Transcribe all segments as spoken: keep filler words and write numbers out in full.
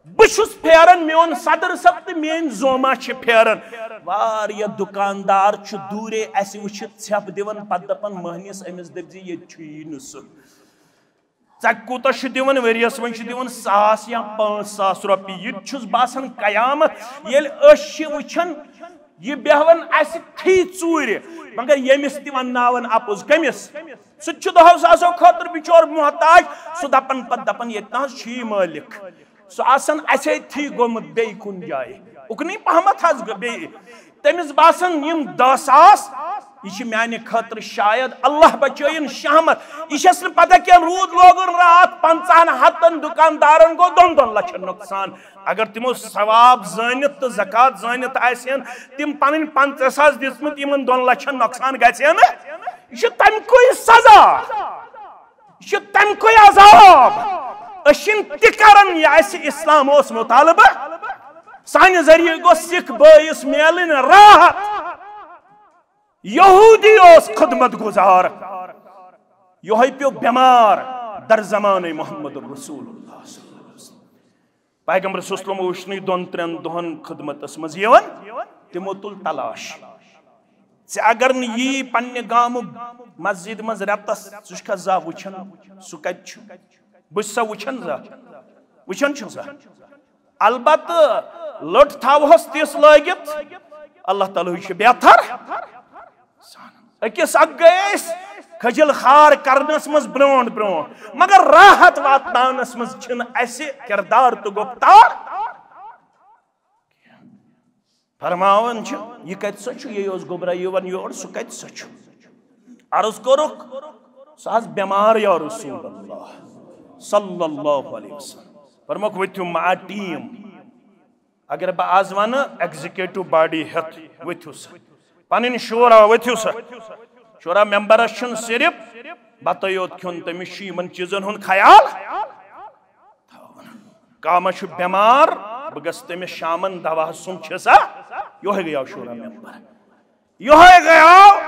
بہٕ چھُس پھیران، میون صدر صٲب تہٕ میٲنۍ زوما چھِ پھیران۔ واریاہ دُکاندار چھُ دوٗرے اَسہِ وٕچھِتھ ژھٮ۪پھ دِوان، پتہٕ دَپان مٔہنِس، أمِس دٔپۍ زِ ییٚتہِ چھُ یی نہٕ سُہ۔ ژےٚ کوٗتاہ چھُ دِوان ؤریَس؟ وۄنۍ چھُ دِوان ساس یا پانٛژھ ساس رۄپیہِ۔ یہِ تہِ چھُس باسان قیامت، ییٚلہِ أسۍ چھِ وٕچھان یہِ بیٚہوان اَسہِ تھی ژوٗرِ، مگر ییٚمِس تہِ وَنناوان اَپُز۔ کٔمِس؟ سُہ تہِ چھُ دۄہَس آسو خٲطرٕ بِچور محتاج۔ سُہ دَپان پَتہٕ دَپان، ییٚتہِ نہ حظ چھُ یہِ مٲلِک۔ سُہ آسان اَسے تھی گوٚمُت بیٚیہِ کُنہِ جایہِ، اُکنٕے پَہمَتھ حظ گوٚو بیٚیہِ۔ تٔمِس باسان یِم دَہ ساس، یہِ چھِ میانہِ خٲطرٕ شاید اللہ بچٲیِن شہمت۔ یہِ چھَس نہٕ پتہ کینٛہہ، روٗد لوگُن راتھ، پنٛژاہن ہتن دُکاندارن گوٚو دۄن دۄن لچھن نۄقصان۔ اگر تِمو ثواب زٲنِتھ تہٕ زکوٰۃ زٲنِتھ آسہِ ہن تِم پنٕنۍ پنٛژاہ ساس دِژمٕتۍ، یِمن دۄن لچھن نۄقصان گژھِ ہے نہٕ۔ یہِ چھُ تمہِ کُے سزا، یہِ چھُ تمہِ کُے عذاب۔ أسۍ چھِنہٕ تہِ کران، یہِ اَسہِ اسلام اوس مطالبہٕ۔ سانہِ ذٔریعہٕ گوٚژھ سِکھ بٲیِس میلٕنۍ راحت۔ یہودی اوس خدمت گزار، یہے پیو بیمار در زمانہ محمد رسول اللہ صلی اللہ علیہ وسلم۔ پیغمبر صلی اللہ علیہ وسلم وُچھ نہٕ دۄن ترٛٮ۪ن دۄہن خدمتس منٛز یِوان، تِمو تُل تلاش۔ ژےٚ اگر نہٕ یی پننہِ گامُک مسجد منٛز رٮ۪تس، ژٕ چھُکھا زانٛہہ وٕچھان سُہ کتہِ چھُ؟ بہٕ چھُسا وٕچھان زانٛہہ؟ وٕچھان چھُکھ زانٛہہ؟ البتہٕ لٔٹ تھاوہوس تِژھ لٲگِتھ، اللہ تعالیٰ ہٕے چھُ بہتر۔ أکِس اکھ گٔے أسۍ خجل خار کرنس منٛز برونٛٹھ برونٛٹھ، مگر راحت واتناونس منٛز چھِنہٕ اَسہِ کردار تہٕ گفتار۔ فرماوان چھُ، یہِ کتہِ سا چھُ؟ یہِ اوس گوٚبرا یِوان یور، سُہ کتہِ سا چھُ؟ عرض کوٚرُکھ، سُہ حظ بٮ۪مار یا رسول اللہ صلی اللہ علیہ وسلم۔ فرموکھ، ؤتھِو ما ٹیم۔ اگر بہٕ آز ونہٕ ایگزیکٹو باڈی ہٮ۪تھ، ؤتھِو سا۔ پنٕنۍ شورا، ؤتھِو سا۔ شورا ممبرس چھُنہٕ صرف بتہٕ یوت کھیوٚن، تٔمِس چھُ یِمن چیٖزن ہُنٛد خیال تھاوُن۔ کانٛہہ ما چھُ بٮ۪مار، بہٕ گژھٕ تٔمِس شامن دوا سُم چھِ سا، یِہوٚے گٔیاو شورا ممبر۔ یِہوٚے گٔیاو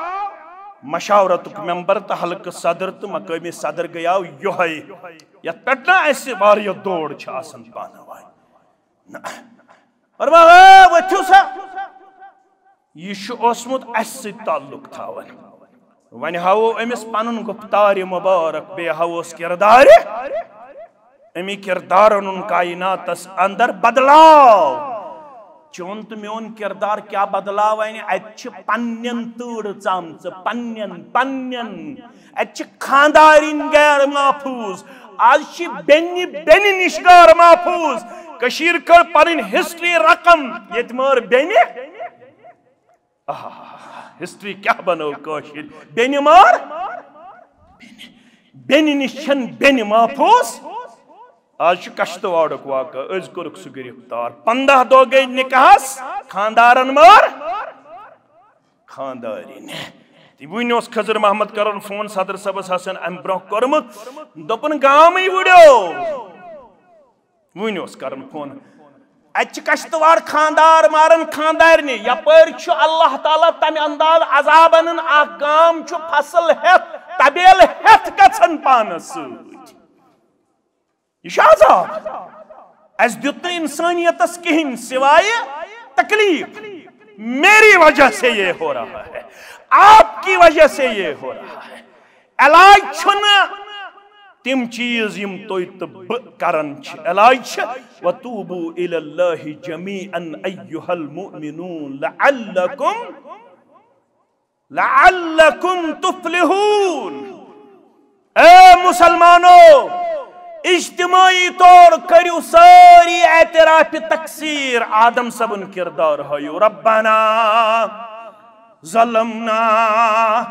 مشاورتُک ممبر تہٕ حلقہٕ صدر تہٕ مقٲمی صدر گٔیاو یِہوٚے، یَتھ پٮ۪ٹھ نہٕ اَسہِ واریاہ دور چھِ آسان پانہٕ وٲنۍ۔ نہ۔ فرماو، "اے، ؤتھِو سا۔" یہِ چھُ اوسمُت اَسہِ سۭتۍ تعلق تھاوان۔ وۄنۍ ہاوو أمِس پنُن گُفتارِ مُبارک، بیٚیہِ ہاووس کِردارِ اَمی کِردارَن ہُنٛد کائناتَس اندر بدلاو۔ چون تہٕ میون کِردار کیٛاہ بدلاو اَنہِ؟ اَتہِ چھِ پننٮ۪ن تۭرٕ ژامژٕ، پننٮ۪ن، پننٮ۪ن۔ اَتہِ چھِ خاندارِنۍ غیر محفوظ۔ آز چھِ بیٚنہِ، بیٚنہِ نِش غٲر محفوظ۔ کٔشیٖر کٔر پنٕنۍ ہسٹری رقم، ییٚتہِ مٲر بیٚنہِ۔ آہ، ہسٹری کیٛاہ بنٲو کٲشِر؟ بیٚنہِ مار۔ بیٚنہِ، بیٚنہِ نِش چھَنہٕ بیٚنہِ محفوظ۔ آز چھُ کشتواڑُک واقعہٕ، أزۍ کوٚرُکھ سُہ گرفتار۔ پنٛداہ دۄہ گٔے نکاحس، خاندارن مار خاندارِنۍ۔ تہٕ وُنہِ اوس خضر محمد کران فون صدر صٲبس، حسن امہِ برونٛہہ کوٚرمُت، دوٚپُن، "گامٕے وُڑیو۔" وُنہِ اوس کران فون۔ اَتہِ چھِ کشتواڑ خاندار ماران خاندارنہِ۔ یپٲرۍ چھُ اللہ تعالیٰ تمہِ انداز عذاب انان، اکھ گام چھُ فصل ہٮ۪تھ، طبیل ہٮ۪تھ گژھان پانس سۭتۍ۔ یہِ چھُ عذاب۔ اَسہِ دیُت نہٕ انسانیتس کِہیٖنۍ سوائے تکلیف۔ میری وجہ سے یہ ہو رہا ہے، آپ کی وجہ سے یہ ہو رہا ہے۔ علاج چھُنہٕ تِم چیٖز یِم تُہۍ تہٕ بہٕ کران چھِ۔ علاج چھِ، "وتوبوا الی اللہ جمیعا ایھا المؤمنون لعلکم، لعلکم تفلحون۔" اے مسلمانو، اجتماعی طور کٔرِو سٲری اعتراف تقصیر۔ آدم صٲبُن کردار ہٲیِو۔ ربنا ظلمنا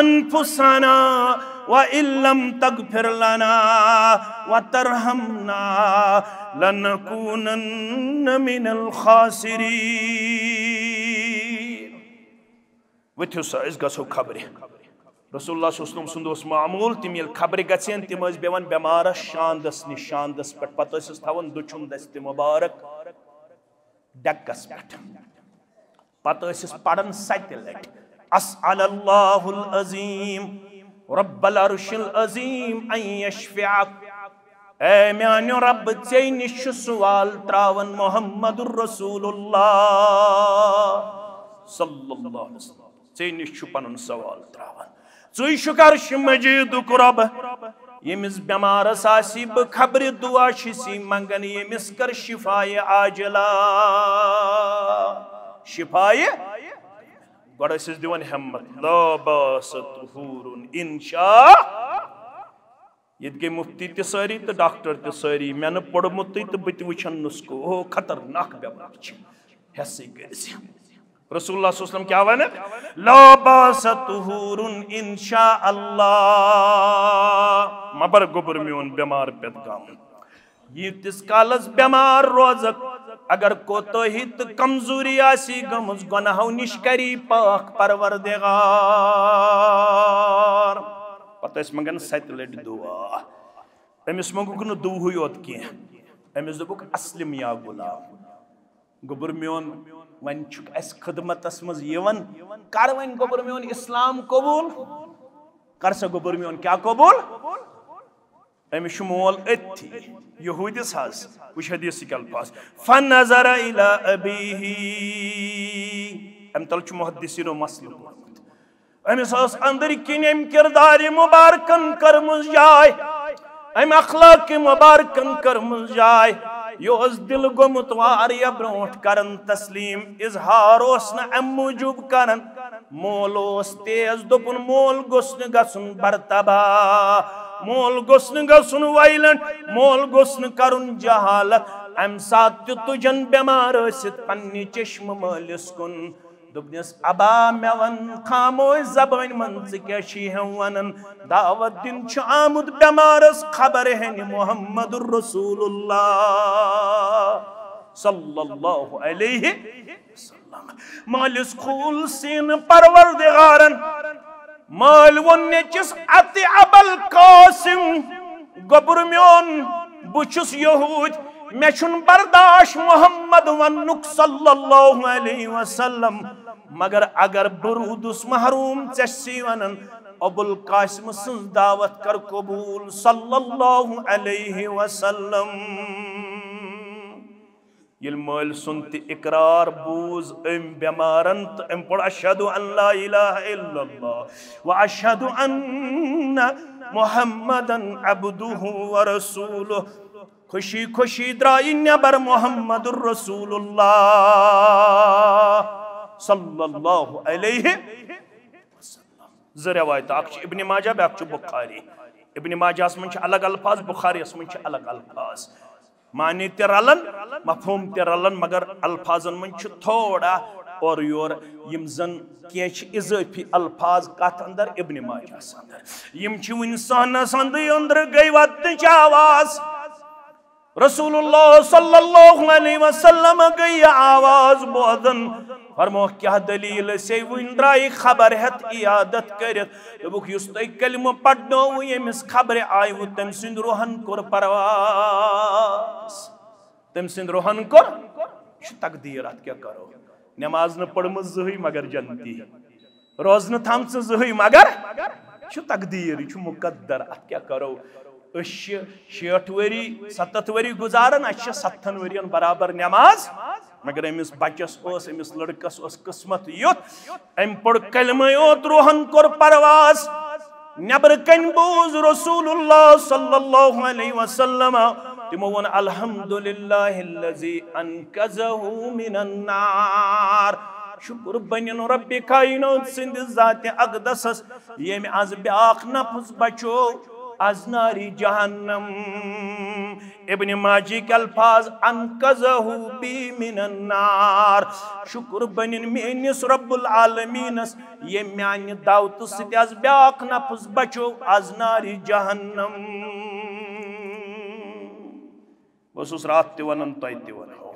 أنفسنا وإن لم تغفر لنا وترحمنا لنكونن من الخاسرين۔ ؤتھِو سا، أسۍ گژھو خبرِ۔ رسول اللہ صلی اللہ علیہ وسلم سُنٛد اوس معموٗل، تِم ییٚلہِ خبرِ گژھن، تِم ٲسۍ بیٚہوان بٮ۪مارس شاندس نِش، شاندس پٮ۪ٹھ، پتہٕ ٲسِس تھاوان دٔچھُن دستِ مُبارک ڈٮ۪کس پٮ۪ٹھ۔ پتہٕ ٲسِس پران ستہِ لٹہِ، "اسأل اللہ العظیم رب العرش العظیم ان یشفعک۔" اے میانیو رب، ژے نِش چھُ سوال تراوان محمد رسول اللہ صلی اللہ علیہ وسلم۔ ژے نِش چھُ پنُن سوال تراوان۔ ژٕے چھُکھ عرش مجیدُک رب۔ ییٚمِس بٮ۪مارس آسی بہٕ خبرِ دعا چھُسی منگان، ییٚمِس کر شفایہِ عاجلہ۔ شفایہِ۔ گۄڈٕ ٲسِس دِوان ہمت، لا باس طہورن انشاء۔ ییٚتہِ گٔے مفتی تہِ سٲری تہٕ ڈاکٹر تہِ سٲری، مےٚ نہٕ پوٚرمُتٕے تہٕ بہٕ تہِ وٕچھن نُسخہٕ۔ اوہو، خطرناک بٮ۪مار چھِ، ہٮ۪سٕے کٔرۍ زِ۔ رسول اللہ صلی اللہ علیہ وسلم کیٛاہ وَنان؟ لا باس طہورن انشاء اللہ۔ مہ بر گوٚبُر میون بٮ۪مار پٮ۪تھ غم۔ ییٖتِس کالس بٮ۪مار روزکھ، اگر کوتٲہی تہٕ کمزوری آسی گٔمٕژ، گۄناہو نِش کری پاک پروردگار۔ پتہٕ ٲسۍ منگان ستہِ لٹہِ دعا۔ أمِس منٛگُکھ نہٕ دُوہٕے یوت کینٛہہ، أمِس دوٚپُکھ، "اسلم یا غلام۔" گوٚبُر میون، وۄنۍ چھُکھ اَسہِ خدمتس منٛز یِوان، کر وۄنۍ گوٚبُر میون اسلام قبول۔ کر سا گوٚبُر میون کیٛاہ قبول؟ أمِس چھُ مول أتھی، یہوٗدِس حظ۔ وٕچھ حدیثٕکۍ الفاظ، "فنظر الی ابیہ"۔ اَمہِ تل چھُ محدثینو مسلہٕ کوٚرمُت۔ أمِس ٲس أنٛدٕرۍ کِنۍ أمۍ کِردارِ مُبارکن کٔرمٕژ جاے، أمۍ اخلاقِ مُبارکن کٔرمٕژ جاے۔ یہِ اوس دِل گوٚمُت واریاہ برونٛٹھ کران تسلیم، اظہار اوس نہٕ اَمہِ موٗجوٗب کران۔ مول اوس تیز، دوٚپُن، مول گوٚژھ نہٕ گژھُن برتباہ، مول گوٚژھ نہٕ گژھُن violent، مول گوٚژھ نہٕ کرُن جہالت۔ اَمہِ ساتہٕ تہِ تُجن بٮ۪مار ٲسِتھ پننہِ چشمہٕ مٲلِس کُن۔ دوٚپنس، "ابا، مےٚ وَن خاموش زبٲنۍ منٛز، ژٕ کیٛاہ چھِ ہٮ۪م وَنان؟ دعوت دِنۍ چھُ آمُت بٮ۪مارس خبر ہٮ۪نہِ محمد رسول اللہ صلی اللہ علیہ وسلم۔" مٲلِس کھوٗل سیٖنہٕ پروردگارن۔ مٲلۍ ووٚن نیٚچِس، "اطِ ابل قاسم، گوٚبُر میون، بہٕ چھُس یہوٗد، مےٚ چھُنہٕ برداش محمد وننُک صلی اللہ علیہ وسلم، مگر اگر بہٕ روٗدُس محروٗم، ژےٚ چھُسی ونان ابوالقاسم سٕنٛز دعوت کر قبوٗل صلی اللہ علیہ وسلم۔" ییٚلہِ مٲلۍ سُنٛد تہِ اقرار بوٗز أمۍ بٮ۪مارن تہٕ أمۍ پوٚر، "اشہد ان لا الہ الا اللہ و اشہد ان محمدن عبدہ و رسولہ۔" خوشی خوشی درٛایہِ نٮ۪بر محمد رسول اللہ صلی اللہ علیہ وسلم۔ زٕ روایتہٕ، اکھ چھِ ابن ماجہ، بیٛاکھ چھُ بخاری۔ ابن ماجہس منٛز چھِ الگ الفاظ، بخاریس منٛز چھِ الگ الفاظ۔ معنی تہِ رلان، مفہوم تہِ رلان، مگر الفاظن منٛز چھُ تھوڑا اورٕ یور، یِم زن کینٛہہ چھِ اضٲفی الفاظ کتھ اندر، ابن ماجہس اندر۔ یِم چھِ وُنہِ سہنس اندٕے أنٛدرٕ گٔے وتنٕچ آواز۔ رسول اللہ صلی اللہ علیہ وسلم گٔے یہِ آواز بوزان۔ فرموکھ، کیٛاہ دلیل؟ أسے وُنہِ درٛایہِ خبر ہٮ۪تھ عیادت کٔرِتھ۔ دوٚپُکھ، یُس تۄہہِ کلمہٕ پرنووُ، ییٚمِس خبرِ آیوُ، تٔمۍ سٕنٛدِ روحن کوٚر پرواز۔ تٔمۍ سٕنٛدِ روحن کوٚر، یہِ چھُ تقدیٖر، اتھ کیٛاہ کرو؟ نماز نہٕ پٔرمٕژ زٕہٕے مگر جنتی، روزٕ نہٕ تھامژٕ زٕہٕے مگر، یہِ چھُ تقدیٖر، یہِ چھُ مقدر، اتھ کیٛاہ کرو؟ أسۍ چھِ شیٹھ ؤری، ستتھ ؤری گُزاران، اَسہِ چھِ ستتھن ؤرین برابر نماز، مگر أمِس بچس اوس، أمِس لڑکس اوس قسمت یُتھ، أمۍ پوٚر کلمے یوت، روحن کوٚر پرواز۔ نٮ۪برٕ کنۍ بوٗز رسول اللہ صلی اللہ علیہ وسلم، تِمو ووٚن، "الحمدللہ الذی انقذہ من النار۔" شکر بنِن رب کائنات سٕنٛدِ ذاتِ اقدسس، ییٚمۍ از بیاکھ نفس بچو از نارِ جہنم۔ ابن ماجہ کہِ الفاظ، "انقذہ بی من النار۔" شکر بنِن میٲنِس رب العالمینس، ییٚمۍ میانہِ دعوتہٕ سۭتۍ از بیاکھ نفس بچو از نارِ جہنم۔ بہٕ اوسُس راتھ تہِ ونان، تۄہہِ تہِ ونہو،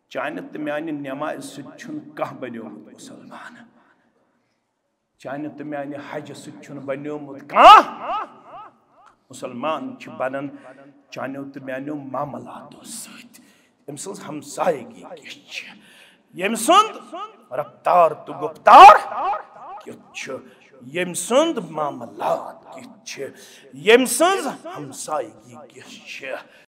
چانہِ تہٕ میانہِ نمازِ سۭتۍ چھُنہٕ کانٛہہ بنیومُت مسلمان۔ چانہِ تہٕ میانہِ حجہِ سۭتۍ چھُنہٕ بنیومُت کانٛہہ۔ مسلمان چھِ بنان چانیو تہٕ میانیو معاملاتو سۭتۍ۔ أمۍ سٕنٛز ہمسایگی کِژھ چھِ، ییٚمۍ سُنٛد رفتار تہٕ گُفتار کیُتھ چھُ، ییٚمۍ سُنٛد معاملات کِتھ چھِ، ییٚمۍ سٕنٛز ہمسایگی کِژھ چھِ۔